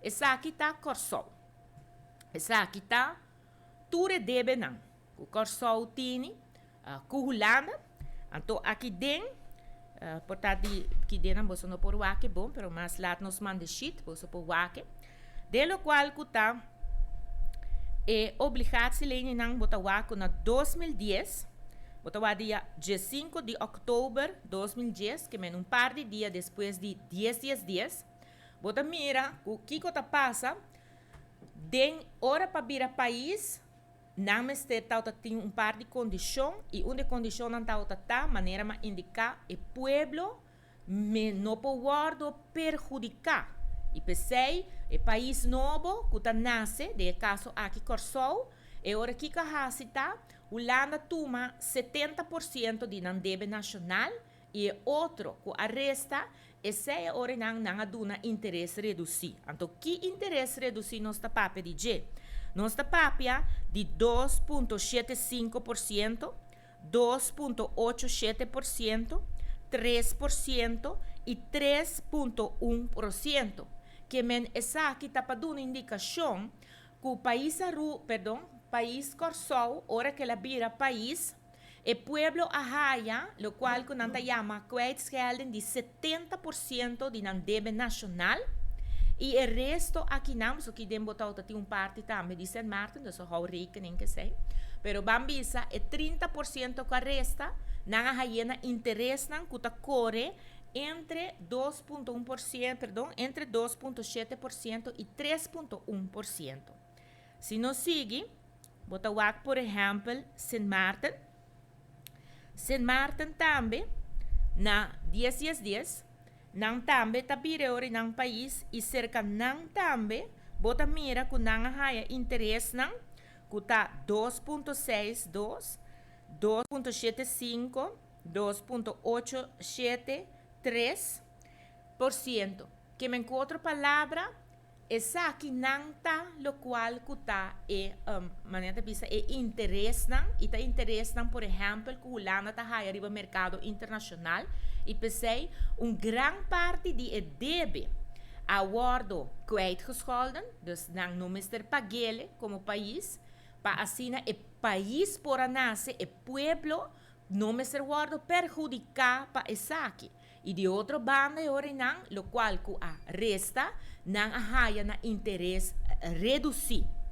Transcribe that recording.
Esaki ta Kòrsou. Esaki ta tur e debenan ku Kòrsou tini ku Hulanda. Anto aki den, por ta di ki denan boso no por wak e bon, pero mas lat nos manda e sheet, boso por wak e. Den lokual ku ta e obligatieleningan bo ta wak ku na 2010, bo ta wak dia 15 di òktober 2010, ke men un par di dia despues di dies dies dies, bo ta mira ku kiko ta pasa den ora pa bira pais. Nan mester tawata tin un par di kondishon i un di e kondishonnan tawata ta manera m'a indiká e pueblo me no por wòrdu perhudiká i p'esei e pais nobo ku ta nase, den e kaso aki Kòrsou, e ora kiko a hasi ta Hulanda tuma 70% di nan debe nashonal i e otro ku a resta, esei e ora nan nan a duna interes redusí. Anto ki interes redusí nos ta papia di dje? Nos ta papia di 2.75%, 2.87%, 3% i 3.1%. Ke men esaki ta pa duna indikashon ku pais Aru, perdon, pais Kòrsou ora ku el a bira pais, E pueblo a haya locual cu nan ta yama kwijtschelding di 70% di nan debe nacional y e resto akinan, pasobra aki den bo ta tin un parti tambe di Sint Maarten, dus hou rekening cu esey, pero ban bisa e 30% cu a resta nan a haye na interesnan cu ta core entre 2.1%, perdon, entre 2.7% y 3.1%. Si nos sigui, bo ta wak por ehèmpel Sint Maarten. Sint Maarten tambe na dies dies dies, nan tambe ta bira ora nan pais i serka nan tambe bo ta mira ku nan a haya interesnan ku ta 2.62, 2.75, 2.873%. Ke men ku otro palabra, esakinan ta lokual ku ta e, manera ta bisa, e interesnan i ta interesnan por ehèmpel ku Hulanda ta haya riba merkado internashonal i p'esei un gran parti di e debe a wòrdu kwijtgescholden, dus nan no mester pag'ele komo pais pa asina e pais por a nase, e pueblo no mester wòrdu perhudiká pa esaki. I di otro banda e ora nan, lokual ku a resta, nan a haya na interes redusí.